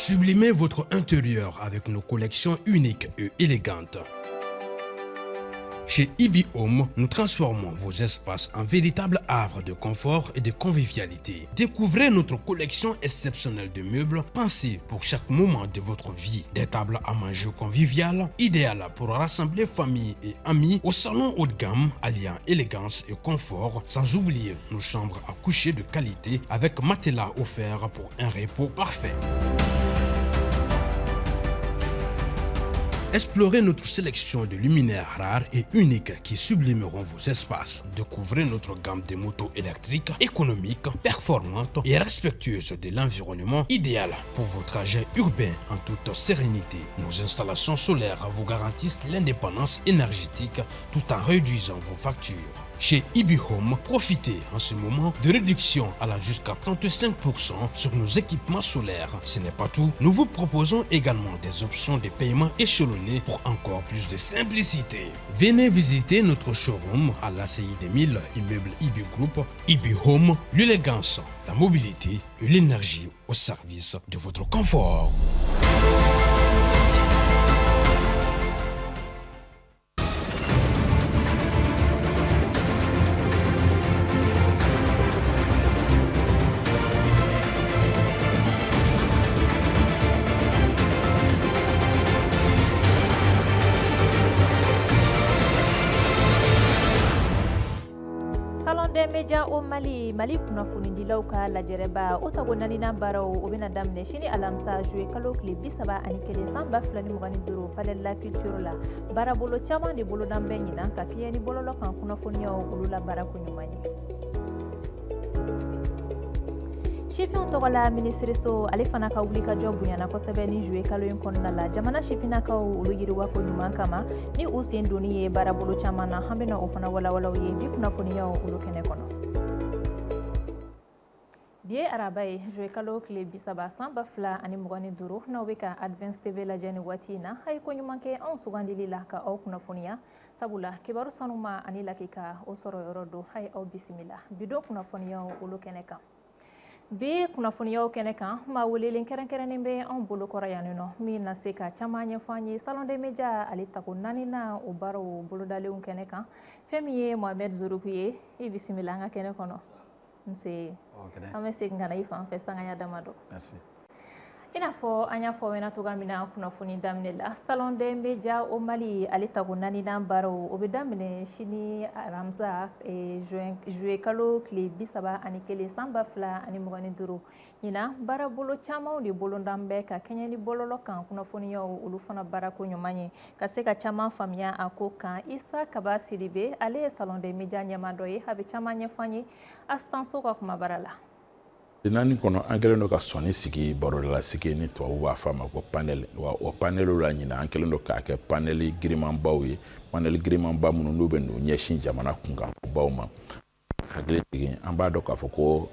Sublimez votre intérieur avec nos collections uniques et élégantes. Chez Ibi Home, nous transformons vos espaces en véritables havres de confort et de convivialité. Découvrez notre collection exceptionnelle de meubles pensés pour chaque moment de votre vie. Des tables à manger conviviales, idéales pour rassembler famille et amis au salon haut de gamme, alliant élégance et confort, sans oublier nos chambres à coucher de qualité avec matelas offert pour un repos parfait. Explorez notre sélection de luminaires rares et uniques qui sublimeront vos espaces. Découvrez notre gamme de motos électriques économiques, performantes et respectueuses de l'environnement, idéal pour vos trajets urbains en toute sérénité. Nos installations solaires vous garantissent l'indépendance énergétique tout en réduisant vos factures. Chez Ibi Home, profitez en ce moment de réductions allant jusqu'à 35% sur nos équipements solaires. Ce n'est pas tout, nous vous proposons également des options de paiement échelonnées pour encore plus de simplicité. Venez visiter notre showroom à l'ACI 2000, immeuble Ibi Group, Ibi Home, l'élégance, la mobilité et l'énergie au service de votre confort. Salon des médias au Mali, Mali kunnafonidilaw ka lajɛrɛba o tako naaninan baaraw o bɛna daminɛ sini alamisa juillet kalo tile 31 san 2025 palais de la culture la. Baarabolo caman de bolodan bɛ ɲinan ka kɛɲɛ ni bɔlɔlɔ kan kunnafoniyaw olu la baarako ɲuman ye. Sifinw tɔgɔla minisiriso ale fana ka wulikajɔ bonyana kosɛbɛ ni juillet kalo in kɔnɔna la jamana sifinnakaw olu yiriwako ɲuman kama ni u sen donni ye baarabolo caman na. An bɛna o fana walawalaw ye bi kunnafoniyaw olu kɛnɛ kɔnɔ. Bi ye araba ye, juillet kalo tile 30 san 2025. N'aw bɛ ka Advance TV lajɛ nin waati in na, a ye ko ɲuman kɛ anw sugandili la ka aw kunnafoniya, sabula kibaru sanuma ani lakika o sɔrɔ yɔrɔ don. A ye aw bisimila bi don kunnafoniyaw olu kɛnɛ kan. Bi kunnafoniyaw kɛnɛ kan, maa welelen kɛrɛnkɛrɛnnen bɛ anw bolokɔrɔ yan nɔ min na se ka caman ɲɛfɔ an ye Salon des médias ale tako naaninan o baaraw bolodalenw kɛnɛ kan. Fɛn min ye Mohamed Zoroku ye, i bisimila an ka kɛnɛ kɔnɔ. Nse, an bɛ segin ka na i fan fɛ sangaya damadɔ. I n'a fɔ an y'a fɔ aw ɲɛna cogoya min na kunnafoni daminɛ la, Salon des médias au Mali ale tako naaninan baaraw o bɛ daminɛ sini alamisa juillet kalo tile 31 san 2025. Ɲinan baarabolo camanw de bolodan bɛ ka kɛɲɛ ni bɔlɔlɔ kan kunnafoniyaw olu fana baarako ɲuman ye. Ka se ka caman faamuya a ko kan, Isa Kaba Sidibe, ale ye Salon des médias ɲɛmaa dɔ ye, a bɛ caman ɲɛfɔ an ye Asitanso ka kumabara la. Naani kɔnɔ, an kɛlen don ka sɔnni sigi, barodala sigi ni tubabu b'a fɔ a ma ko panel. Wa o panel la ɲinan, an kɛlen don k'a kɛ panel girimanbaw ye, panel girimanba minnu n'u bɛ n'u ɲɛsin jamana kunkankobaw ma. Hakili jigin, an b'a dɔn k'a fɔ ko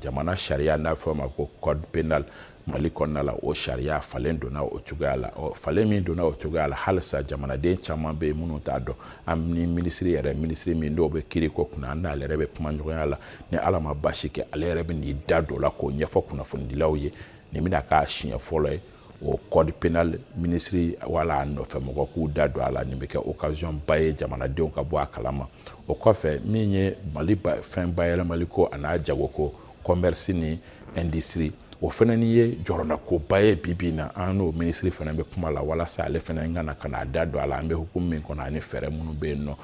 jamana sariya n'a fɔ a ma ko code pénal Mali kɔnɔna la, o sariya falen donna o cogoya la. Falen min donna o cogoya la, halisa jamanaden caman bɛ yen minnu t'a dɔn. An ni minisiri yɛrɛ, minisiri min n'o bɛ kiiri ko kunna, an n'ale yɛrɛ bɛ kuma ɲɔgɔnya la. Ni Ala ma baasi kɛ, ale yɛrɛ bɛ n'i da don o la k'o ɲɛfɔ kunnafonidilaw ye. Nin bɛna k'a siɲɛ fɔlɔ ye o code pénal minisiri wala a nɔfɛ mɔgɔ k'u da don a la. Nin bɛ kɛ occasion ba ye jamanadenw ka bɔ a kalama. O kɔfɛ, min ye Mali fɛn bayɛlɛmali ko a n'a jagoko, commerce ni industrie, o fana ni ye jɔrɔnakoba ye bi bi in na. An n'o minisiri fana bɛ kuma la walasa ale fana ka na ka n'a da don a la, an bɛ hukumu min kɔnɔ ani fɛɛrɛ minnu bɛ yen nɔ.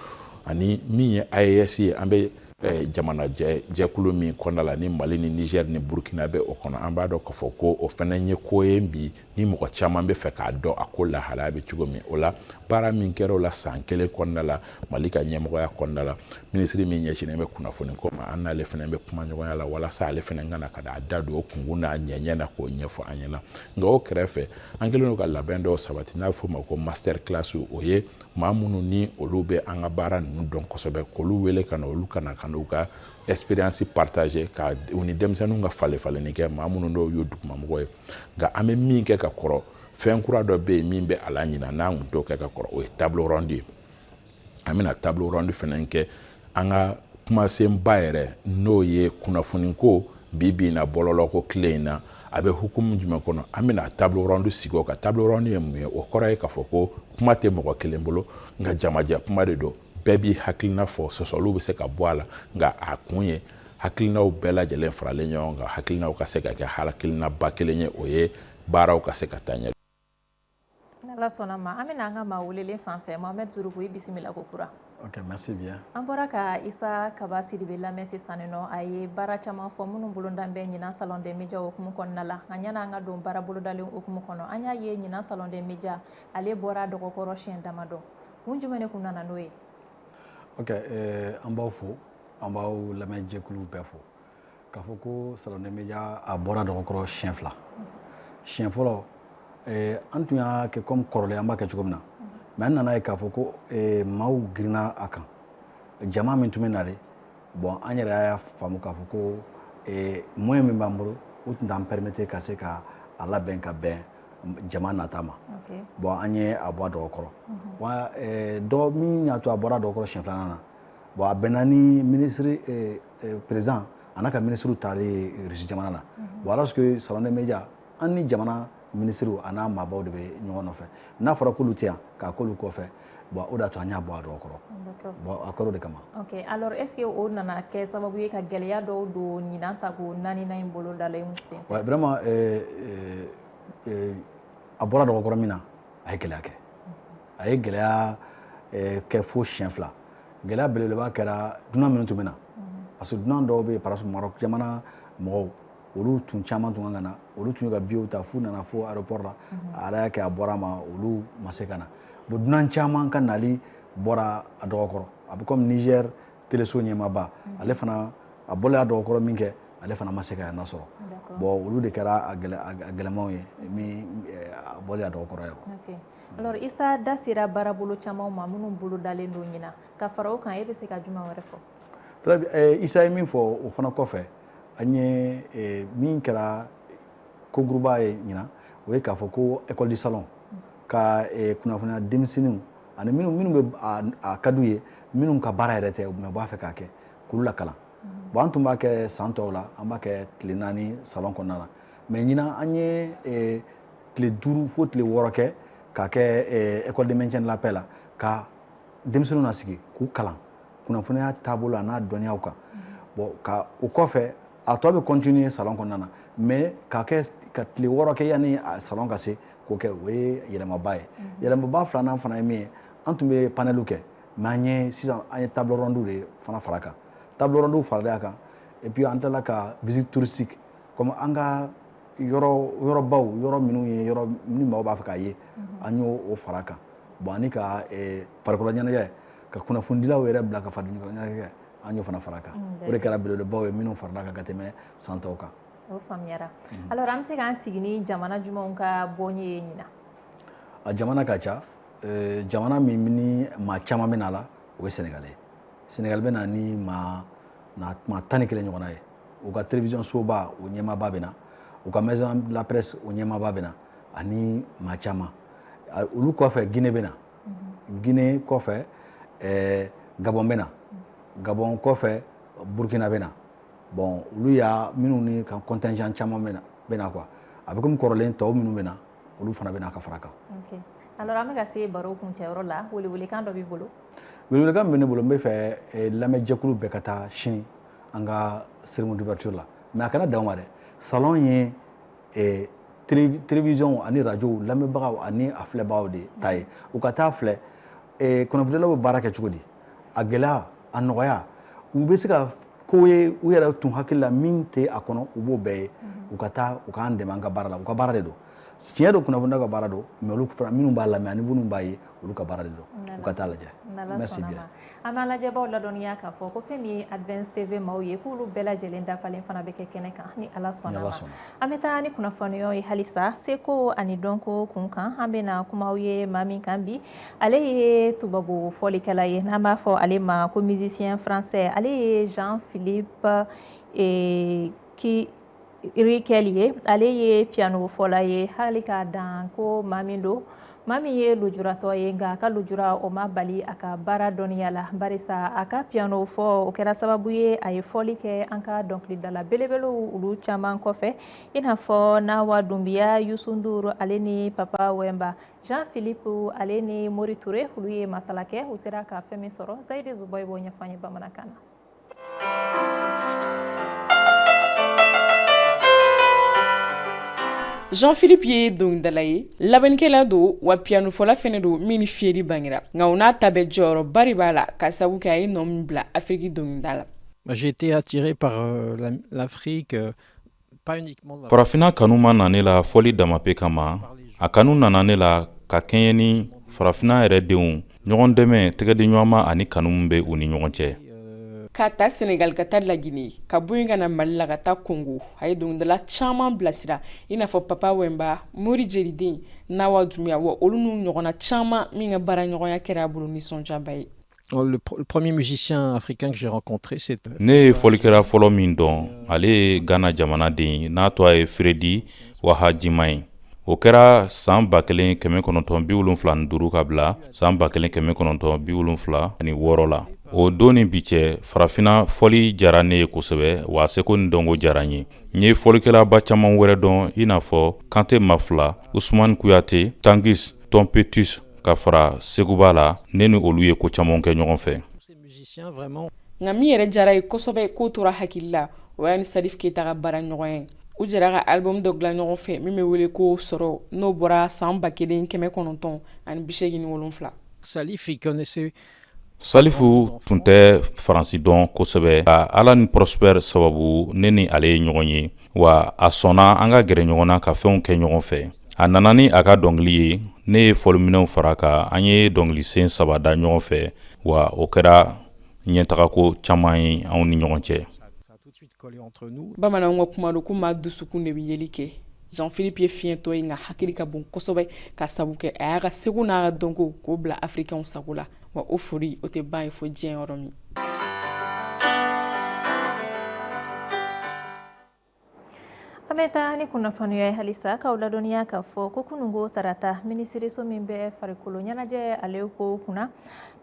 Ani min ye AES ye, an bɛ jamana jɛkulu min kɔnɔna la ni Mali ni Niger ni Burkina bɛ o kɔnɔ, an b'a dɔn k'a fɔ ko o fana ye ko ye bi ni mɔgɔ caman bɛ fɛ k'a dɔn a ko lahalaya bɛ cogo min. O la, baara min kɛra o la san kelen kɔnɔna la Mali ka ɲɛmɔgɔya kɔnɔna la, minisiri min ɲɛsinnen bɛ kunnafoni ko ma, an n'ale fana bɛ kuma ɲɔgɔnya la walasa ale fana ka na ka n'a da don o kunkun n'a ɲɛɲɛ na k'o ɲɛfɔ an ɲɛna. Nka o kɛrɛfɛ, an kɛlen don ka labɛn dɔw sabati n'a bɛ f'o ma ko master class. O ye maa minnu ni olu bɛ an ka baara ninnu dɔn kosɛbɛ, k'olu wele ka na, olu ka na ka n'u ka expérience partager, ka u ni denmisɛnninw ka falen falenni kɛ, maa minnu n'o y'u dugumamɔgɔ ye. Nka an bɛ min kɛ ka kɔrɔ, fɛn kura dɔ bɛ yen min bɛ a la ɲinan n'an tun t'o kɛ ka kɔrɔ, o ye table ronde ye. An bɛna table ronde fana kɛ an ka kumasenba yɛrɛ, n'o ye kunnafoniko bi bi in na, bɔlɔlɔko tile in na, a A bɛ hukumu jumɛn kɔnɔ? An bɛna table ronde sigi o kan. Table ronde ye mun ye? O kɔrɔ ye k'a fɔ ko kuma tɛ mɔgɔ kelen bolo, nka jamajɛ kuma de don. Bɛɛ b'i hakilina fɔ, sɔsɔliw bɛ se ka bɔ a la, nka a kun ye hakilinaw bɛɛ lajɛlen faralen ɲɔgɔn kan, hakilinaw ka se ka kɛ hakilinaba kelen ye, o ye baaraw ka se ka taa ɲɛ. N'Ala sɔnna ma, an bɛna an ka maa welelen fan fɛ. Mohamed Zuruku, i bisimila ko kura. Ok, merci bien. An bɔra ka Isa Kaba Sidibe lamɛn sisan nɔ. A ye baara caman fɔ minnu bolodan bɛ ɲinan Salon des médias hukumu kɔnɔna la. Nka yanni an ka don baara bolodalen hukumu kɔnɔ, an y'a ye ɲinan Salon des médias, ale bɔra dɔgɔkɔrɔ siɲɛ damadɔ. Kun jumɛn de kun nana n'o ye? Ok, an b'aw fo, an b'aw lamɛnjɛkulu bɛɛ fo. K'a fɔ ko Salon des médias a bɔra dɔgɔkɔrɔ siɲɛ 2. Siɲɛ fɔlɔ, an tun y'a kɛ comme kɔrɔlen an b'a kɛ cogo min na, mais an nana ye k'a fɔ ko maaw girinna a kan, jama min tun bɛ nalen. Bon, an yɛrɛ y'a faamu k'a fɔ ko moyen min b'an bolo, o tun t'an permettre ka se ka a labɛn ka bɛn jama nata ma. Bon, an ye a bɔ a dɔgɔkɔrɔ wa. Dɔ min y'a to a bɔra a dɔgɔkɔrɔ siɲɛ filanan na, bon, a bɛnna ni ministre président a n'a ka ministre taalen Russie jamana na. Bon, alors que Salon des médias, an ni jamana ministre a n'a maabaw de bɛ ɲɔgɔn nɔfɛ. N'a fɔra k'olu tɛ yan k'a k'olu kɔfɛ, bon, o de y'a to an y'a bɔ a dɔgɔkɔrɔ. Bon, a kɛra o de kama. Ok, alors est ce que o nana kɛ sababu ye ka gɛlɛya dɔw don ɲinan tako naaninan in bolo dalen sen fɛ? Ouais, vraiment, a bɔra dɔgɔkɔrɔ min na, a ye gɛlɛya kɛ, a ye gɛlɛya kɛ fo siɲɛ 2. Gɛlɛya belebeleba kɛra dunan minnu tun bɛ na, parce que dunan dɔw bɛ yen, par exemple Maroc jamana mɔgɔw, olu tun caman tun kan ka na, olu tun y'u ka billetw ta f'u nana fo aéroport la. Ala y'a kɛ a bɔra a ma, olu ma se ka na. Bon, dunan caman ka nali bɔra a dɔgɔkɔrɔ. A bɛ comme Niger teleso ɲɛmaaba, ale fana a bɔlen a dɔgɔkɔrɔ min kɛ, ale fana ma se ka yan sɔrɔ. Bon, olu de kɛra a gɛlɛmanw ye min a bɔlen a dɔgɔkɔrɔ ye. Ok, alors Isa da sera baarabolo caman ma minnu bolo dalen don ɲinan. Ka fara o kan, e bɛ se ka jumɛn wɛrɛ fɔ? Très bien. Isa ye min fɔ, o fana kɔfɛ, an ye min kɛra koguruba ye ɲinan, o ye k'a fɔ ko école du salon ka kunnafoniya denmisɛnninw ani minnu bɛ a ka d'u ye, minnu ka baara yɛrɛ tɛ mais u b'a fɛ k'a kɛ, k'olu lakalan. Bon, an tun b'a kɛ san tɔw la, an b'a kɛ tile 4 salon kɔnɔna na, mais ɲinan an ye tile 5 fo tile 6 kɛ k'a kɛ école de maintien de la paix la, ka denmisɛnninw nasigi k'u kalan kunnafoniya taabolo a n'a dɔnniyaw kan. Bon, ka o kɔfɛ, a tɔ bɛ continuer salon kɔnɔna na, mais ka kɛ ka tile 6 kɛ yanni salon ka se k'o kɛ, o ye yɛlɛmaba ye. Yɛlɛmaba filanan fana ye min ye, an tun bɛ panel kɛ, mais an ye sisan an ye table ronde de fana fara kan. Table ronde faralen a kan, et puis an tilala ka visite touristique, comme an ka yɔrɔ yɔrɔbaw, yɔrɔ minnu ye yɔrɔ ni maaw b'a fɛ k'a ye, an y'o o fara kan. Bon, ani ka farikolo ɲɛnajɛ, ka kunnafonidilaw yɛrɛ bila ka farikolo ɲɛnajɛ kɛ, an y'o fana fara kan. O de kɛra belebelebaw ye minnu farala kan ka tɛmɛ san tɔw kan. O faamuyara. Alors an bɛ se k'an sigi ni jamana jumɛnw ka bɔnye ye ɲinan? A jamana ka ca. Jamana min ni maa caman bɛ na la, o ye Sénégal ye. Sénégal bɛ na ni maa 11 ɲɔgɔnna ye. U ka télévision soba, o ɲɛmaaba bɛ na, u ka maison de la presse, o ɲɛmaaba bɛ na, ani maa caman. Olu kɔfɛ, Guinée bɛ na. Guinée kɔfɛ, Gabon bɛ na. Gabon kɔfɛ, Burkina bɛ na. Bon, olu y'a minnu ni ka contingent caman bɛ na quoi. A bɛ komi kɔrɔlen tɔw minnu bɛ na, olu fana bɛ na ka fara kan. Ok, alors an bɛ ka se baro kuncɛyɔrɔ la. Welewelekan dɔ b'i bolo? Welewelekan min bɛ ne bolo, n bɛ fɛ lamɛnjɛkulu bɛɛ ka taa sini an ka cérémonie d'ouverture la. Mais a kana dan o ma dɛ. Salon ye télévision ani radio lamɛnbagaw ani a filɛbagaw de ta ye. U ka taa filɛ kunnafonidilaw bɛ baara kɛ cogo di, a gɛlɛya, a nɔgɔya, u bɛ se ka ko ye u yɛrɛ tun hakili la min tɛ a kɔnɔ, u b'o bɛɛ ye. U ka taa, u k'an dɛmɛ an ka baara la. U ka baara de don, tiɲɛ don, kunnafonidilaw ka baara don, mais olu fana minnu b'a lamɛn ani minnu b'a ye, olu ka baara de don. U ka taa lajɛ. Merci bien. An b'an lajɛbaw ladɔnniya k'a fɔ ko fɛn min ye Advance TV maaw ye, k'olu bɛɛ lajɛlen dafalen fana bɛ kɛ kɛnɛ kan ni Ala sɔnna ma. An bɛ taa ni kunnafoniyaw ye halisa seko ani dɔnko kun kan. An bɛna kumaw ye maa min kan bi, ale ye tubabu fɔlikɛla ye, n'an b'a fɔ ale ma ko musicien français. Ale ye Jean-Philippe Riquel ye. Ale ye piano fɔla ye, hali k'a dan ko maa min don Maa min ye lujuratɔ ye, nka a ka lujura o ma bali a ka baara dɔnniya la, barisa a ka piano fɔ o kɛra sababu ye a ye fɔli kɛ an ka dɔnkilidala belebelew olu caman kɔfɛ, i n'a fɔ Nawa Dunbiya, Youssou N'Dour ale ni Papa Wemba. Jean Philippe ale ni Mori Touré, olu ye masala kɛ. U sera ka fɛn min sɔrɔ, Zayidi Zubayi b'o ɲɛfɔ an ye bamanankan na. Jean-Philippe ye dɔnkilidala ye, labɛnnikɛla don, wa piyanofɔla fɛnɛ don min ni fiyeli bangera. Nka o n'a ta bɛɛ, jɔyɔrɔba de b'a la ka sabu kɛ a ye nɔ min bila Afiriki dɔnkilida la. J'ai été attiré par l'Afrique, pas uniquement. Farafinna kanu ma na ne la fɔli damape kama. A kanu nana ne la ka kɛɲɛ ni farafinna yɛrɛ denw ɲɔgɔn dɛmɛ, tɛgɛdiɲɔgɔnma ani kanu min bɛ u ni ɲɔgɔn cɛ. Ka ta Senegal ka taa Lagine, ka bɔ yen ka na Mali la, ka taa Congo, a ye dɔnkilidala caman bilasira, i n'a fɔ Papa Wemba, Mori Jeliden, Nawa Dunbiya, wa olu n'u ɲɔgɔnna caman min ka baaraɲɔgɔnya kɛra a bolo nisɔndiyaba ye. Le premier musicien africain que j'ai rencontré, c'est Ne ye fɔlikɛla fɔlɔ min dɔn, ale ye Ghana jamanaden ye n'a tɔgɔ ye Fredi Wahajiman ye. O kɛra san 1975 ka bila san 1976 la. O don ni bi cɛ, farafinna fɔli diyara ne ye kosɛbɛ, wa seko ni dɔnko diyara n ye. N ye fɔlikɛlaba caman wɛrɛ dɔn, i n'a fɔ Kante Mafila, Usumani Kuyate, Tangis Tompetus, ka fara Seguba la. Ne ni olu ye ko caman kɛ ɲɔgɔn fɛ. Nka min yɛrɛ diyara ye kosɛbɛ k'o tora hakili la, o y'a ni Salif Keita ka baara ɲɔgɔn ye. U jɛra ka album dɔ dilan ɲɔgɔn fɛ min bɛ wele ko Sɔrɔ, n'o bɔra san 1987. Salif, il connaissait Salifu tun tɛ Faransi dɔn kosɛbɛ. Ala ni Prosper sababu, ne ni ale ye ɲɔgɔn ye, wa a sɔnna an ka gɛrɛ ɲɔgɔn na ka fɛnw kɛ ɲɔgɔn fɛ. A nana ni a ka dɔnkili ye, ne ye fɔliminɛnw fara kan, an ye dɔnkilisen saba da ɲɔgɔn fɛ, wa o kɛra ɲɛtagako caman ye anw ni ɲɔgɔn cɛ. Bamananw ka kuma don ko maa dusukun de bɛ yeli kɛ. Jean Philippe ye fiɲɛtɔ ye, nka hakili ka bon kosɛbɛ, ka sabu kɛ a y'a ka seko n'a ka dɔnko k'o bila Africainw sago la, wa o foli o tɛ ban ye fo diɲɛ yɔrɔ min. An bɛ taa ni kunnafoniya ye halisa, k'aw ladɔnniya k'a fɔ ko kununko tarata, minisiriso min bɛ farikolo ɲɛnajɛ ale ko kunna,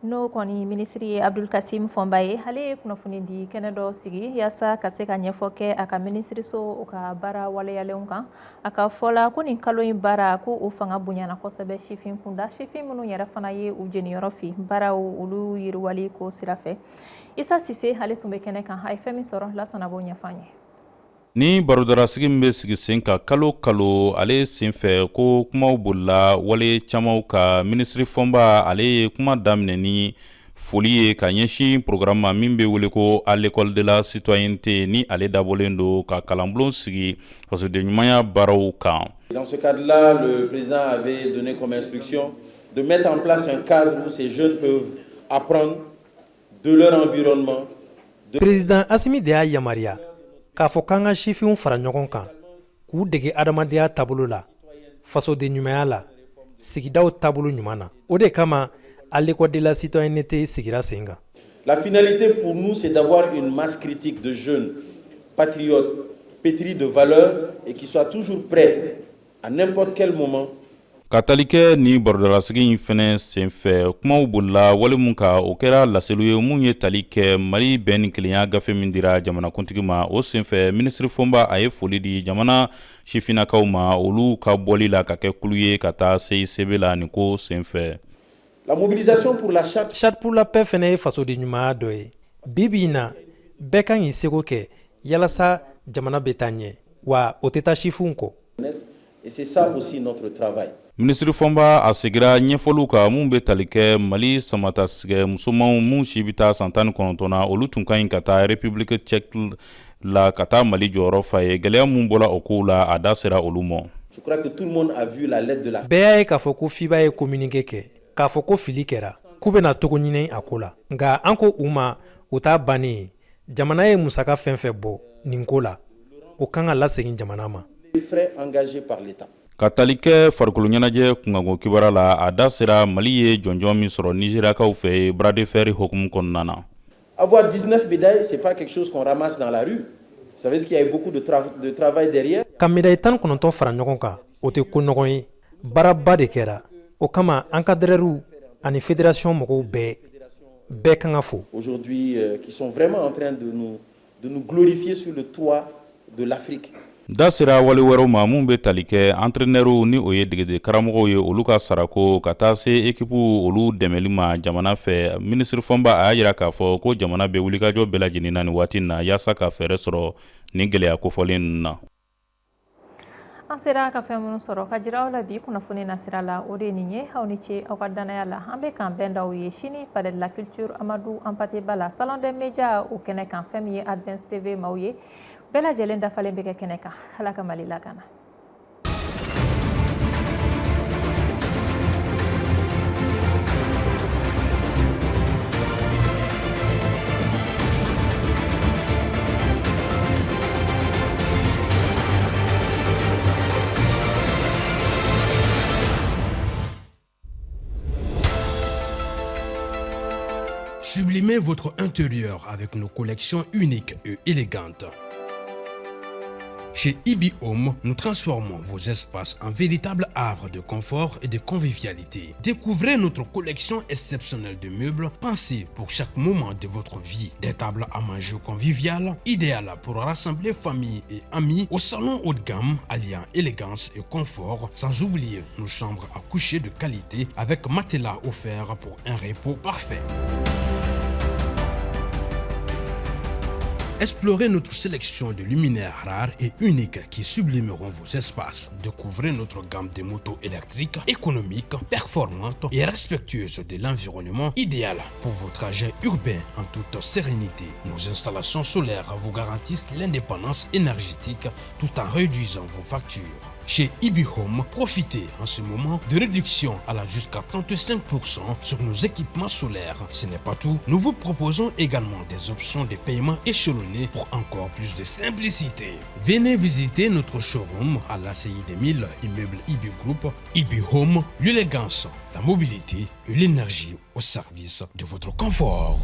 n'o kɔni minisiri ye Abdul Kasim Fɔnba ye, ale ye kunnafoni di kɛnɛ dɔ sigi yaasa ka se ka ɲɛfɔ kɛ a ka minisiriso o ka baara waleyalenw kan. A ka fɔ la ko nin kalo in baara ko o fanga bonyana kosɛbɛ sifin kunda, sifin minnu yɛrɛ fana ye u jeniyɔrɔ fi baaraw olu yiriwali ko sira fɛ. Isa Sise ale tun bɛ kɛnɛ kan, a ye fɛn min sɔrɔ, Lasana b'o ɲɛfɔ an ye. Ni barodarasigi min bɛ sigi sen kan kalo kalo, ale senfɛ ko kumaw bolila wale camanw ka. Minisiri Fɔnba ale ye kuma daminɛ ni foli ye ka ɲɛsin programme ma min bɛ wele ko à l'école de la citoyenneté, ni ale dabɔlen don ka kalanbulon sigi fasoden ɲumanya baaraw kan. Dans ce cadre-là, le président avait donné comme instruction de mettre en place un cadre où ces jeunes peuvent apprendre de leur environnement. Président Assimi de y'a yamaruya k'a fɔ k'an ka sifinw fara ɲɔgɔn kan k'u dege adamadenya taabolo la, fasoden ɲumanya la, sigidaw taabolo ɲuman na. O de kama à l'école de la citoyenneté sigira sen kan. La finalité pour nous, c'est d'avoir une masse critique de jeunes patriotes pétris de valeurs et qui soient toujours prêts à n'importe quel moment. Ka tali kɛ ni barodalasigi in fɛnɛ senfɛ, kumaw bolila wale mun ka, o kɛra laseliw ye mun ye tali kɛ Mali bɛn ni kelenya gafe min dira jamanakuntigi ma. O senfɛ, minisiri Fɔnba a ye foli di jamana sifinnakaw ma, olu ka bɔli la ka kɛ kulu ye ka taa CICB la nin ko senfɛ. La mobilisation pour la charte. Charte pour la paix fɛnɛ ye fasoden ɲumanya dɔ ye. Bi bi in na, bɛɛ kan k'i seko kɛ yalasa jamana bɛ taa ɲɛ, wa o tɛ taa sifinw kɔ. Et c'est ça aussi notre travail. Minisiri Fɔnba a segira ɲɛfɔliw kan mun bɛ tali kɛ Mali samatasigɛ musomanw mun si bɛ taa san 19 na, olu tun ka ɲi ka taa République tchèque la ka taa Mali jɔyɔrɔ fa ye. Gɛlɛya mun bɔra o kow la, a da sera olu ma. Je crois que tout le monde a vu la lettre de la Bɛɛ y'a ye k'a fɔ ko FIBA ye communiqué kɛ k'a fɔ ko fili kɛra, k'u bɛna togo ɲini a ko la. Nka an ko u ma, o t'a bannen ye. Jamana ye musaka fɛn fɛn bɔ nin ko la, o kan ka lasegin jamana ma. Frais engagés par l'État. Ka tali kɛ farikolo ɲɛnajɛ kunkanko kibaruya la, a da sera Mali ye jɔnjɔn min sɔrɔ Nizeriyakaw fɛ bras de fer hukumu kɔnɔna na. Avoir 19 médailles, c'est pas quelque chose qu'on ramasse dans la rue. Ça veut dire qu'il y a eu beaucoup de travail derrière. Ka médaille 19 fara ɲɔgɔn kan, o tɛ ko nɔgɔn ye. Baaraba de kɛra. O kama encadreurw ani fédération mɔgɔw bɛɛ bɛɛ kan ka fo. Aujourd'hui qui sont vraiment en train de nous glorifier sur le toit de l'Afrique. Da sera wale wɛrɛw ma mun bɛ tali kɛ entraîneurw ni o ye degeden karamɔgɔw ye, olu ka sarako, ka taa se équipe olu dɛmɛli ma jamana fɛ. Minisiri Fɔnba a y'a jira k'a fɔ ko jamana bɛ wulikajɔ bɛɛ lajɛlen na nin waati na yaasa ka fɛɛrɛ sɔrɔ nin gɛlɛya kofɔlen ninnu na. An sera ka fɛn minnu sɔrɔ ka jira aw la bi kunnafoni nasira la, o de ye nin ye. Aw ni ce aw ka danaya la. An bɛ k'an bɛn d'aw ye sini, Palais de la Culture Amadou Hampâté Bâ la, Salon des Médias, o kɛnɛ kan. Fɛn min ye Advance TV maaw ye, bɛɛ lajɛlen dafalen bɛ kɛ kɛnɛ kan. Ala ka Mali lakana. Sublimez votre intérieur avec nos collections uniques et élégantes. Chez Ibi Home, nous transformons vos espaces en véritables havres de confort et de convivialité. Découvrez notre collection exceptionnelle de meubles pensés pour chaque moment de votre vie. Des tables à manger conviviales, idéales pour rassembler famille et amis, au salon haut de gamme alliant élégance et confort, sans oublier nos chambres à coucher de qualité avec matelas offert pour un repos parfait. Explorez notre sélection de luminaires rares et uniques qui sublimeront vos espaces. Découvrez notre gamme de motos électriques économiques, performantes et respectueuses de l'environnement, idéales pour vos trajets urbains en toute sérénité. Nos installations solaires vous garantissent l'indépendance énergétique tout en réduisant vos factures. Chez Ibi Home, profitez en ce moment de réduction allant jusqu'à 35% sur nos équipements solaires. Ce n'est pas tout, nous vous proposons également des options de paiement échelonnées pour encore plus de simplicité. Venez visiter notre showroom à l'ACI 2000, immeuble Ibi Group. Ibi Home, l'élégance, la mobilité et l'énergie au service de votre confort.